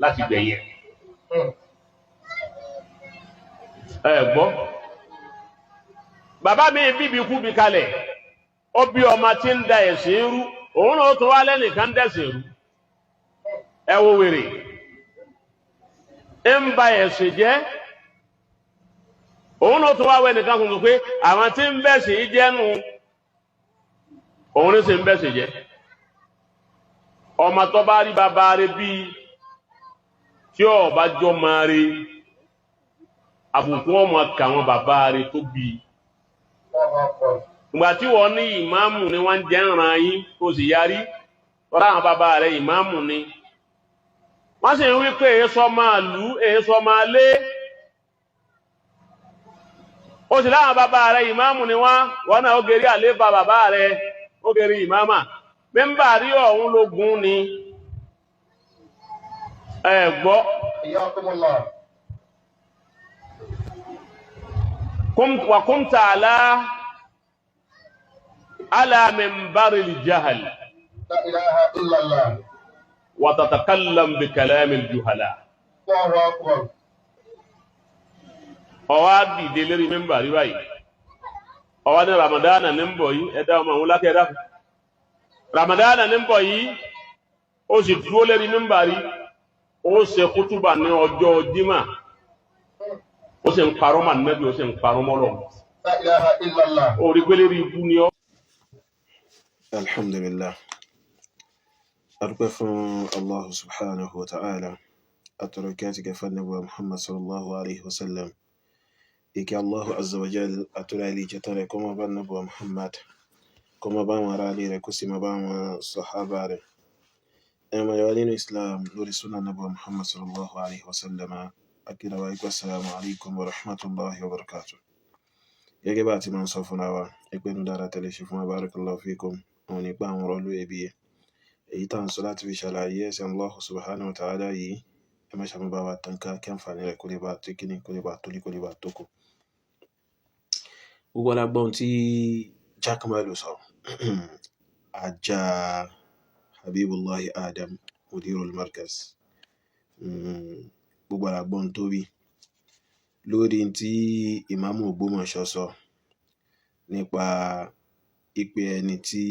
Láti gbẹ̀yìn ẹ gbọ́, bàbá mi bíbi kú bí kalẹ̀, ó bí ọmọ tí ń da ẹ̀sìn rú, òun náà tó wá lẹ́nìkan dẹ̀sìn rú. Ẹ wo wèrè ń ba ẹ̀sìn jẹ́, òun náà tó wá wẹ́ nìkan kùn pé àwọn tí ń bẹ̀sìn jẹ́ nù, òun ní sì ń bẹ̀sìn jẹ́. Ọmọ tó bá rí bàbá rẹ̀ bíi tí ó bá jọ máa rí àbùkù, ọmọ kàwọn bàbá rẹ̀ tó bí. Ìgbà tí wọ́n ní ìmáàmù ni wọ́n jẹ́ ń ran yín, tó sì yarí tọ́lá àwọn bàbá rẹ̀ ìmáàmù ni wọ́n sì ń wí pé èso máa lù, èso máa lé. Ó sì láwọn bàbá rẹ̀ ìmáàmù ni wọ́n náà ó gerí àléfà bàbá rẹ̀, ó gerí ìmáàmà mẹ́mbà rí ọ̀hún lógún ni ẹ gbọ́. Iyakumullah. Wa kumta ala minbaril jahal. La ilaha illallah. Wa tatakallam bi kalamil juhala. Allahu akbar. Ọwá dìde lérí mẹ́mbà rí báyìí, ọwá ní Ramadana ní ń bọ̀ yìí, ẹ̀dá ọmọ òun lákẹ́ ẹ̀dá Ramadana ní ń bọ̀ yìí, ó sì dúró lérí mẹ́mbà rí, ó ṣe kútùbà ní ọjọ́ jímà, ó sì ń parọ́ mà nẹ́bí, ó sì ń parọ́ mọ́lọ̀. La ilaha illallah. Ó rí pé lérí ibú ni ọ́. Alhamdulillah, adúpẹ́ fún Allah subhanahu wa ta'ala, atọrọ kí a ti gẹ̀fà nàbà Muhammad sallallahu alaihi wasallam. Ìkẹ́ Allah azza wa jal àtúrà ilé ìjẹta rẹ̀ kó máa bá nàbà Muhammad, kó máa bá wọn ará ilé rẹ̀, kó sì máa bá wọn sàhábà rẹ̀. Ẹ̀mọ̀ yà wá nínú Islam lórí súnà nàbà Muhammad sallallahu alaihi wasallam, akíra wa ikú assalamu alaikum wa rahmatullahi wa barakatuh. Gẹ́gẹ́ bá a ti máa ń sọ fúnra wa ìpinnu dára tẹ̀lé ṣe fún wa, barakallahu fikum, òun nípa àwọn ọ̀rọ̀ olóyè èyí tá à ń sọ láti fi ṣàlàyé ẹ̀sìn Allah subhanahu wa ta'ala yìí. Ẹ má ṣàmú bá wa tàn ká kí àǹfààní rẹ̀ kó lè bá tó kíní, kó lè bá tó lé, kó lè bá tó kù. Gbogbo alágbọ́n tí Jakmalu sọ, ajá Habibullahi Adam mudirul markaz, gbogbo alágbọ́n tó wí lórí tí ìmáàmù Ògbómọ̀ṣọ́ sọ nípa ìpè ẹni tí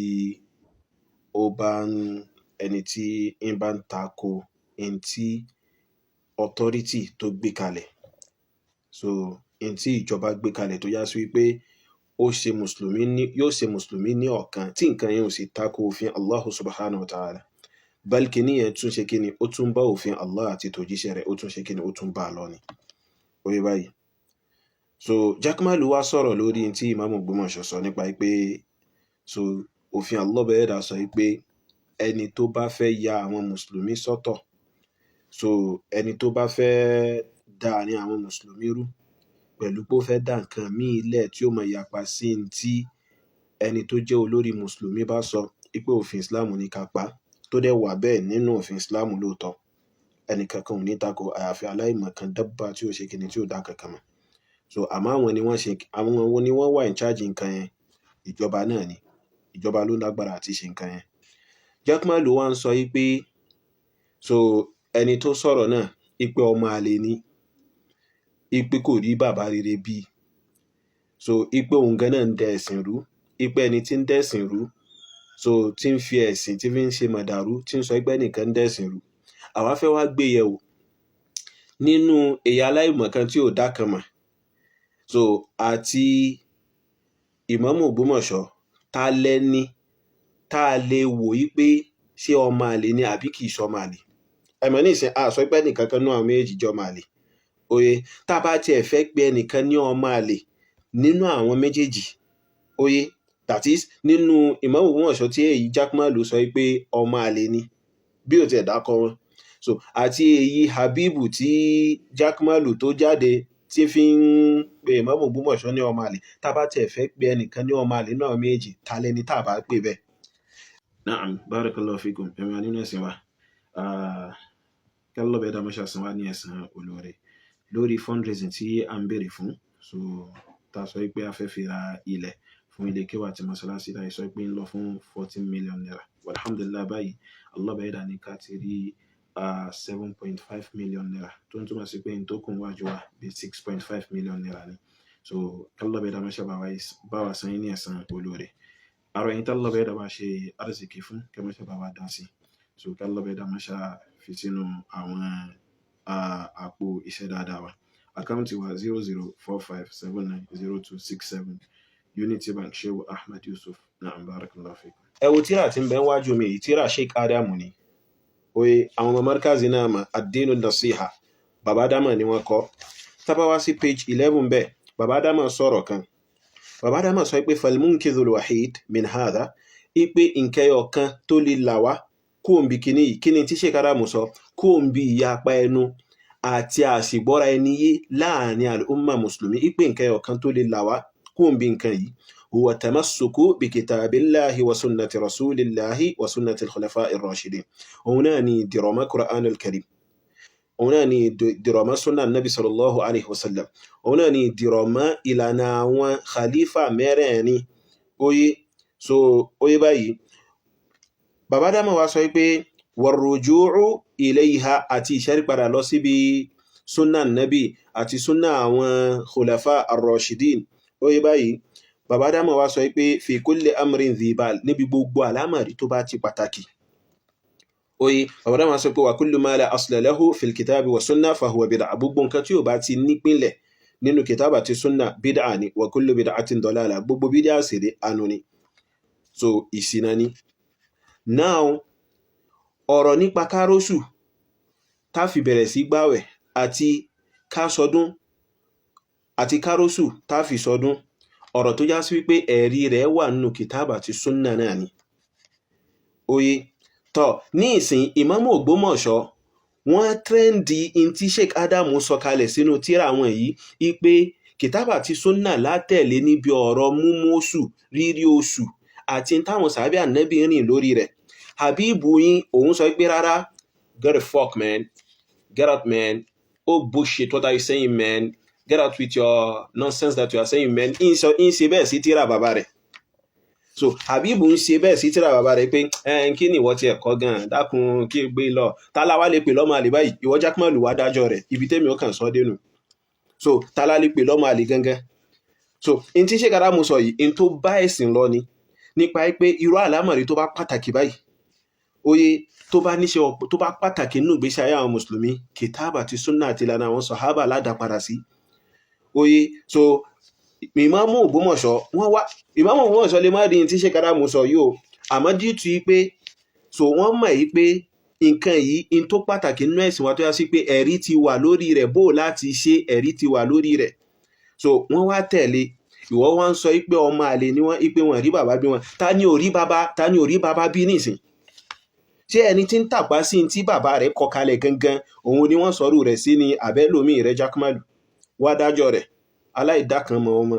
ó bá ń ẹni tí ń bá ń tako n tí authority tó gbé kalẹ̀, so n tí ìjọba gbé kalẹ̀ tó já sí wípé ó ṣe mùsùlùmí ní, yóò ṣe mùsùlùmí ní ọ̀kan, tí nǹkan yẹn ò sì tako òfin Allahu subhanahu wa ta'ala, bal kíní yẹn tún ṣe kíni, ó tún bá òfin Allah àti tòjíṣẹ́ rẹ̀, ó tún ṣe kíni, ó tún bá a lọ ni. Ó yé báyìí. So Jakmalu wá sọ̀rọ̀ lórí tí ìmáàmù Ògbómọ̀ṣọ́ sọ nípa pé so òfin Allah bẹ̀rẹ̀ dà sọ pé ẹni tó bá fẹ́ ya àwọn mùsùlùmí sọ́tọ̀, so ẹni tó bá fẹ́ da àárín àwọn mùsùlùmí rú pẹ̀lú pé ó fẹ́ dá nǹkan míì lẹ̀ tí ó mọ ìyapa sí ní tí ẹni tó jẹ́ olórí mùsùlùmí bá sọ pé òfin Islam ní ká pa, tó dẹ̀ wà bẹ́ẹ̀ nínú òfin Islam lóòótọ́, ẹnìkankan ò ní tako àyàfi aláìmọ̀kan dábàá tí ò ṣe kíni, tí ò dá kankan mọ̀. So àmọ́ àwọn ni wọ́n ṣe, àwọn wo ni wọ́n wà in charge nǹkan yẹn? Ìjọba náà ni. Ìjọba ló lágbára àti ṣe nǹkan yẹn. Jakmalu wá ń sọ yí pé so ẹni tó sọ̀rọ̀ náà ipe ọmọ àlè ni, ipe kò rí bàbá rere bí, so ipe òun gan náà ń dẹ ẹ̀sìn rú, ipe ẹni tí ń dẹ̀sìn rú, so tí ń fi ẹ̀sìn tí fi ń ṣe mọ̀dàrú, tí ń sọ pé ẹnìkan ń dẹ̀sìn rú. Àwa fẹ́ wá gbé yẹ̀wò nínú èyí aláìmọ̀kan tí ò dá kan mọ̀, so àti ìmáàmù Ògbómọ̀ṣọ́, ta lẹni tá a lè wò yí pé ṣé ọmọ àlè ni àbí kìí ṣọmọ àlè? Ẹ̀mọ́ nísìn a sọ pé ẹnìkan kan nú àwọn méjèèjì jẹ́ ọmọ àlè. Oye, tá a bá tiẹ̀ fẹ́ pe ẹnìkan ní ọmọ àlè nínú àwọn méjèèjì, oye, that is nínú ìmáàmù Ògbómọ̀ṣọ́ tí èyí Jakmalu sọ pé ọmọ àlè ni bí ò tiẹ̀ dákọ wọn, so àti èyí Habibu tí Jakmalu tó jáde tí fi ń pe ìmáàmù Ògbómọ̀ṣọ́ ní ọmọ àlè, tá a bá tiẹ̀ fẹ́ pe ẹnìkan ní ọmọ àlè nínú àwọn méjèèjì, ta lẹni tá a bá pè bẹ́ẹ̀? Na'am, barakallahu fikum. Ẹ̀mí nínú ẹ̀sìn wa, kí Allah bẹ̀rẹ̀ dámọ́ṣà san wá ní ẹ̀san olóore lórí fundraising tí a ń béèrè fún. So tá a sọ pé a fẹ́ fi ra ilẹ̀ fún ilé kéwà àti mọ́sálásí, láì sọ pé ń lọ fún 14 million naira. Alhamdulillah, báyìí Allah bẹ̀rẹ̀ dá ní ká ti rí ₦7.5 million, tó ń túmọ̀ sí pé n tó kún wájú wa bí ₦6.5 million ni. So kálọ̀ bẹ́ẹ̀ dáná ṣe bá wa san yín ní ẹ̀san olóore. Àrò ẹ̀yin tálọ̀ bẹ́ẹ̀ dábàá ṣe arzikì fún kẹ́mọ́ṣẹ́ bá wa dá sí. So kálọ̀ bẹ́ẹ̀ dáná ṣe fi sínú àwọn àpò iṣẹ́ dáadáa wa. Àkáǹtì wa 0045790267, Unity Bank, Shehu Ahmed Yusuf. Na'am, barakallahu fikum. Ẹ wo tíra tí ń bẹ wájú mi yìí, tíra Sheikh Adamu ni. Oye, àwọn ọmọ markazi náà mà Ad-Dinu Nasiha, Baba Adama ni wọ́n kọ. Tá bá wá sí page 11 bẹ́ẹ̀, Baba Adama sọ̀rọ̀ kan. Baba Adama sọ pé falmunkidhul wahid min hadha, ipe nkẹyọ kan tó lè là wá kóòmbì kíní yìí, kíní tí Sheikh Adamu sọ, kóòmbì ìyapa ẹnu àti àṣìgbọ́ra ẹni yé láàrin al-umma mùsùlùmí, ipe nkẹyọ kan tó lè là wá kóòmbì nǹkan yìí, huwa tamassuku bi kitabillahi wa sunnati rasulillahi wa sunnati al-khulafa'i ar-rashidin. Òun náà ni dìrọ̀mọ́ Qur'an al-Karim, òun náà ni dìrọ̀mọ́ sunna nabi sallallahu alayhi wa sallam, òun náà ni dìrọ̀mọ́ ìlànà àwọn khalifa mẹ́rẹ̀ẹ̀rin. Oye, so oye báyìí, Baba Adama wa sọ pé warruju'u ilayha, àti ìṣẹ́rípadà lọ síbi sunna nabi àti sunna àwọn khulafa ar-rashidin. Oye báyìí, Baba Adama wa sọ pé fi kulli amrin dhibal, níbi gbogbo àlámọ̀rí tó bá ti pàtàkì. Oye, Baba Adama sọ pé wa kullu ma la asla lahu fil kitabi wa sunna fahuwa bid'a, gbogbo nǹkan tí ò bá ti nípìnlẹ̀ nínú kitabu àti sunna, bid'a ni. Wa kullu bid'atin dalala, gbogbo bid'a sì rí, anu ni, so ìṣìnà ni. Now, ọ̀rọ̀ nípa kárọ́sù tá fi bẹ̀rẹ̀ sí gbàwẹ̀ àti kásọdún àti kárọ́sù tá fi sọdún, ọ̀rọ̀ tó já sí wípé ẹ̀rí rẹ̀ wà nínú kìtàbà àti súnnà náà ni. Oye, tọ́ ní ìsìn, Ìmáàmù Ògbómọ̀ṣọ́ wọ́n trend in tí Sheikh Adamu sọ kalẹ̀ sínú tírà wọn yìí, ipe kìtàbà àti súnnà látẹ̀lé níbi ọ̀rọ̀ múmú oṣù, rírí oṣù àti táwọn sàábì ànábì rìn lórí rẹ̀. Habibu yín òun sọ pé rárá. Get the fuck, man, get out, man. Oh bullshit, what are you saying, man? Get out with your nonsense that you are saying, man. Ń ṣe bẹ́ẹ̀ sí tírà bàbá rẹ̀. So Habibu ń ṣe bẹ́ẹ̀ sí tírà bàbá rẹ̀ pé kí ni ìwọ ti ẹ̀kọ́ gan-an, dákun kí gbé lọ tálá wá lè pè lọ́mọ àlè báyìí? Ìwọ Jákèmálù wá dájọ́ rẹ̀ ibi tẹ́mi ó kàn sọ dénú. So tálá lè pè lọ́mọ àlè gangan? So n tí Sheikh Adamu sọ yìí, n tó bá ẹ̀sìn lọ ni, nípa pé irú àlámọ̀rí tó bá pàtàkì báyìí, oye, tó bá níṣe, tó bá pàtàkì nínú ìgbésí ayé àwọn mùsùlùmí, kìtàbà àti súnà àti ìlànà àwọn sàhábà ládàpadà sí. Oye, so Ìmáàmù Ògbómọ̀ṣọ́ wọ́n wá, Ìmáàmù Ògbómọ̀ṣọ́ lè má rí ní tí Sheikh Adamu sọ yìí o, àmọ́ dìtú yìí pé so wọ́n mọ̀ yìí pé nǹkan yìí, in tó pàtàkì nínú ẹ̀sìn wa, tó yá sí pé ẹ̀rí ti wà lórí rẹ̀, bó láti ṣe, ẹ̀rí ti wà lórí rẹ̀, so wọ́n wá tẹ̀lé. Ìwọ wá ń sọ pé ọmọ àlè ni wọ́n, pé wọ́n rí bàbá bí wọn. Ta ni ò rí bàbá? Ta ni ò rí bàbá bí nísìn? Ṣé ẹni tí ń tàpá sí tí bàbá rẹ̀ kọ kalẹ̀ gangan, òun ni wọ́n sọ̀rọ̀ rẹ̀ sí ni àbẹ́lòmíì rẹ̀? Jákèmálù wá dájọ́ rẹ̀, aláìdákan mọ́ ọmọ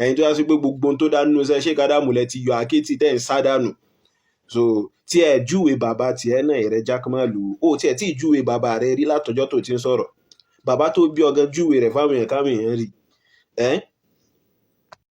ẹ̀yin tó yá sí pé gbogbo ohun tó dá nínú iṣẹ́ Sheikh Adamu lẹ ti yọ àkétì tẹ́ ń sá dànù. So tí ẹ júwe bàbá tiẹ̀ náà rẹ̀, Jákèmálù, ó tiẹ̀ tí ì júwe bàbá rẹ̀ rí látọjọ́ tó ti ń sọ̀rọ̀. Bàbá tó bí ọgán, júwe rẹ̀ fáwọn èèyàn káwọn èèyàn rí ẹ́.